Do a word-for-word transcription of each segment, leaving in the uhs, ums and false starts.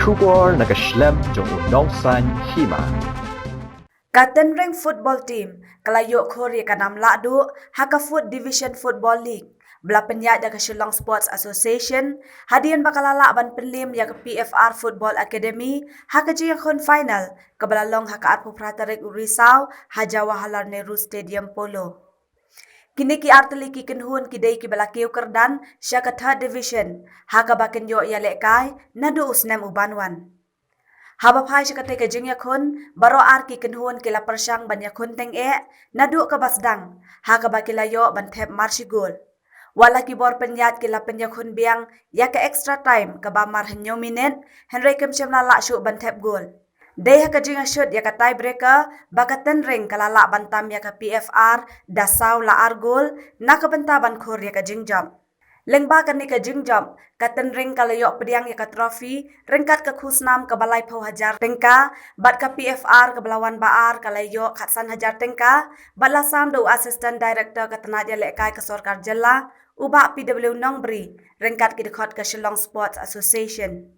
Khubor na ka shlem jong u nongsan hima. Ka Tynring Football Team ka la ïoh khur ïa ka nam lahduh ha ka Fourth Division Football League ba la pynïaid da ka Shillong Sports Association, hadien ba ka la lah ban pynliem ïa ka P F R Football Academy ha ka jingïakhun final kaba la long ha ka arphew phra tarik u Risaw ha Jawaharlal Nehru Stadium Polo. Kine ki artylli ki kynhun ki dei kiba la kiew kyrdan sha ka Third Division ha kaba kin ïoh ïalehkai naduh u snem u ban wan. Haba phai sha katei ka jingïakhun, baroh ar ki kynhun ki la pyrshang ban ïakhun teng eh naduh kaba sdang ha kaba ki la ïoh ban thep mar shi gol. Wat la ki bor pynïaid ki la pynïakhun biang ïa ka extra time kaba mar hynñiew minit, hynrei kim shym la lah shuh ban thep gol. Dei ha ka jingïashut ïa ka tiebreaker ba ka Tynring ka la lah ban tam ïa ka P F R da saw la ar gol na ka bynta ban khur ïa ka jingjop. Lyngba kane ka jingjop, ka Tynring ka la ïoh pdiang ïa ka trophy ryngkat ka khusnam kaba laiphew hajar tyngka, bad ka P F R kaba la wan ba ar ka la ïoh khatsan hajar tyngka, bad la sam da u Assistant Director ka tnat ïalehkai ka sorkar jylla, u Bah P W Nongbri, ryngkat ki dkhot ka Shillong Sports Association.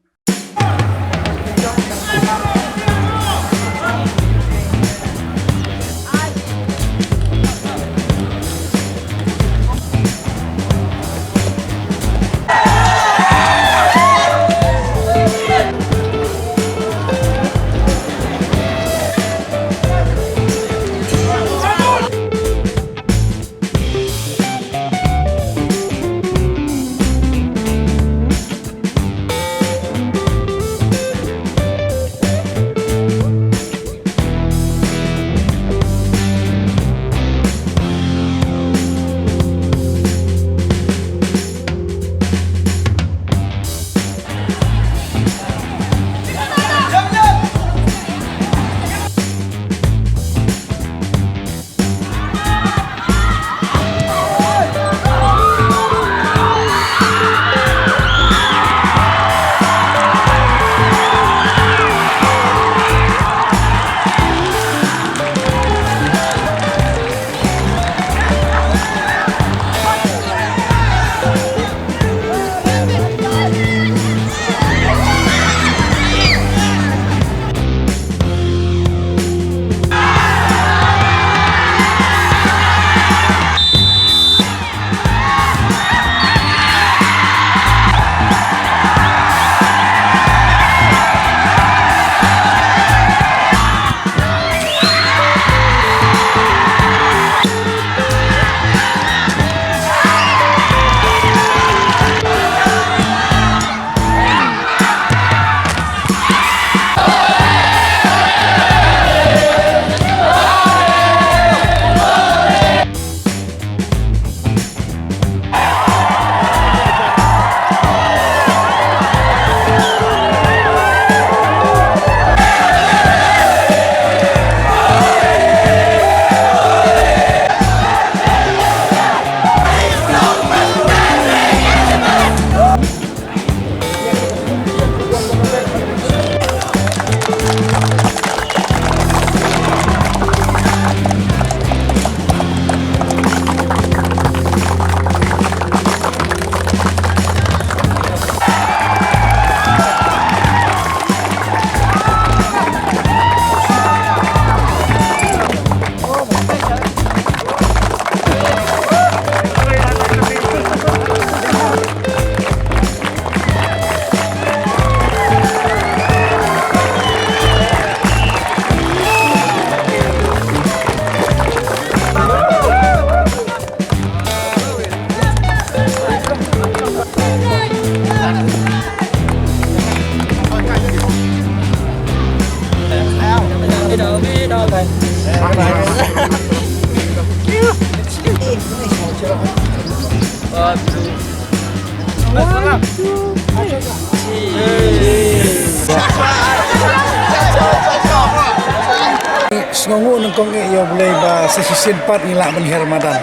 Sngewnguh nyngkong eh ïa U Blei ba sa shisien pat ngi lah ban hiar madan.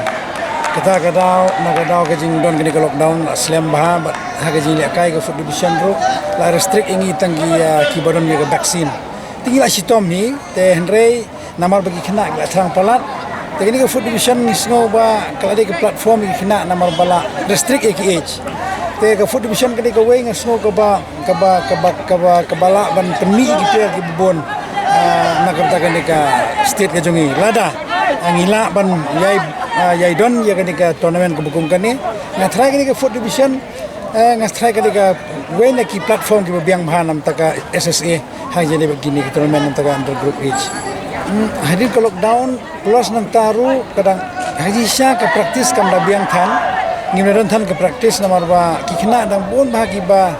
Kata ka daw, na ka daw ka jingdon kane ka lockdown la slem bha, bad ha ka jinglehkai ka Fourth Division ruh la restrict ïa ngi tang ki, ah, kiba don ïa ka vaccine. Te ngi la shitom hi, te hynrei namar ba ki khynnah ki la thrang palat. Te kane ka Fourth Division ngi sngew ba ka la dei ka platform ïa ki khynnah namar ba la restrict ïa ki age. Te ka fourth division ka dei kawei nga sngew kaba, kaba, kaba, kaba, kaba lah ban pynmih ïa ki player kiba bun, ah, na ka bynta kane ka state ka jong ngi. Lada, ah, ngi lah ban ïai, ah, ïai don ïa kane ka tournament kaba kum kane. Nga tharai kane ka fourth division, eh, nga tharai kane kawei na ki platform kiba biang bha na ka bynta ka S S A. Ha kine ki tournament na ka bynta ka under group age. Hmm, hadien ka lockdown, plus nangta ruh ka dang, ha jingshisha ka practice kam da biang than. Ngim da don than ka practice namar ba ki khynnah dang bun bha kiba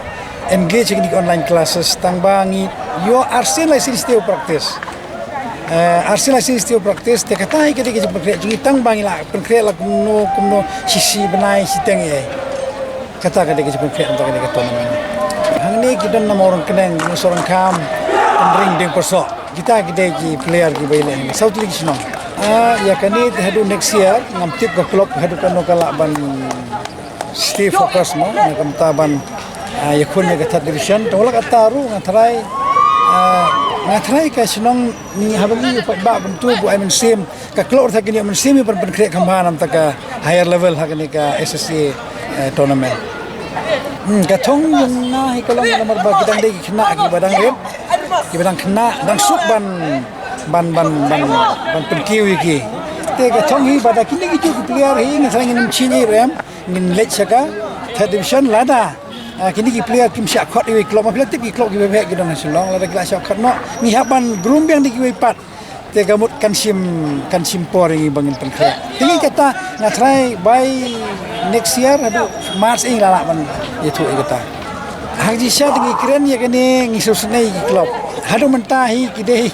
engage ha kine ki online classes, tang ba ngi ïoh arsien lai sien shuh practice. Eh, arsien lai sien shuh practice, te kata hi ka dei ka jingpynkhreh jong ngi, tang ba ngi la pynkhreh la kumno kumno, shi shi bnai shiteng eh. Kata ka dei ka jingpynkhreh na ka bynta kane ka tournament. Hangne ki don na Mawryngkneng, Mawryngkneng, Ring, Diengpyrsoh. Kita ki dei ki player kiba ïaleh hangne, saw tylli ki shnong. Ah, ïa kane te haduh next year ngam tip ka club haduh katno ka lah ban stay focus mo, na ka bynta ban, ah, ïakhun ïa ka third division. Te wat la katta ruh nga tharai, ah, nga tharai ka shnong ngi, haba ngi ïa paidbah kumto, buh ai mynsiem, ka club ruh ki ïoh mynsiem ïa ban pynkhreh kham bha na ka bynta ka higher level ha kane ka S S A, eh, tournament. Hmm, ka thong jong nga hi ka long namar ba ki dang dei ki khynnah kiba dang rit, kiba dang khynnah, dang suk ban, ban, ban, ban, ban pynkiew ïa ki. Te ka thong hi ba da kine kito ki player hi nga tharai ngin ym shim ei ruh em, ngin leit sha ka third division lada, ah, kine ki player kim shah khot iwei i club, ma phi la tip ki club kiba beh ki don ha Shillong, lada ki la shah khot noh, ngi hap ban groom biang da kiwei pat. Te ka mut kan shim, kan shim por ïa ngi ba ngin pynkhreh. Te ngi kata nga tharai by next year haduh March ngi la lah ban ïathuh ïa kata. Ha jingshisha te ngi kren ïa kane, ngi sngewsynei ïa ki club. Haduh mynta hi ki dei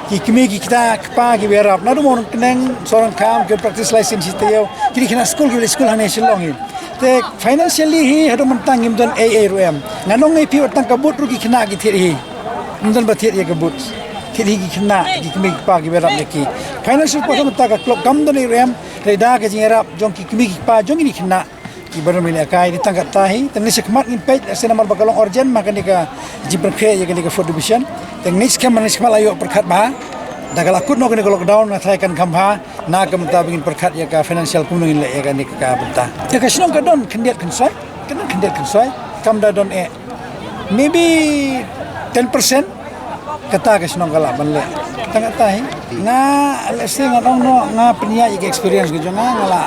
ki kmie ki kpa kiba ïarap. Naduh Mawryngkneng, Sohryngkham ki practice lai sien shi taïew. Ki dei khynnah skul kiba leit skul hangne Shillong hi. Te financially hi haduh mynta ngim don ei ei ruh em. Nga ong ïa phi, wat tang ka boot ruh ki khynnah ki thied hi. Ngim don ba thied ïa ka boot. Thied hi ki khynnah, ki kmie ki kpa kiba ïarap ïa ki. Financial problem mynta ka club kam don ei ruh em. Te da ka jingïarap jong ki kmie ki kpa jong kine ki khynnah kiba don ban lehkai, dei tang katta hi. Te ngin sa khmat ngin peit, lehse namar ba ka long urgent ma kane ka jingpynkhreh ïa kane ka fourth division. Te ngin sa khmat, ngin sa khmat la ïoh pyrkhat bha. Da ka la kut noh kane ka lockdown nga tharai kan kham bha. Na ka bynta ba ngin pyrkhat ïa ka financial kumno ngin leh ïa kane ka bynta. Ïa ka shnong ka don khyndiat khynswai, ka don khyndiat khynswai, kam da don eh. Maybe ten percent kata ka shnong ka lah ban leh. Tang katta hi. Nga lehse nga ong noh, nga pynïaid ïa ka experience ka jong nga, nga la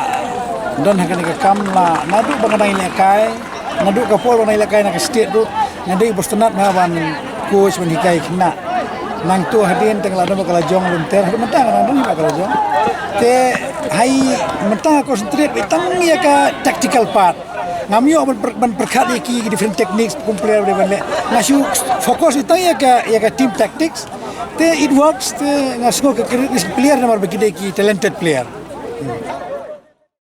don ha kane ka kam la naduh ba nga dang ïalehkai. Naduh ka por ba nga ïalehkai na ka state ruh nga dei ba sngewtynnat bha ban coach, ban hikai khynnah. Nangta hadien te nga la don bad ka la jong volunteer, haduh mynta nga dang don hi bad ka la jong. Te hynrei mynta nga concentrate beit tang ïa ka tactical part. Ngam ïoh ban pyr-, ban pyrkhat ïa ki different techniques kum player ba dei ban leh. Nga shu focus beit tang ïa ka, ïa ka team tactics. Te it works, te nga sngew ka credit ki player namar ba ki dei ki talented player. Hmm.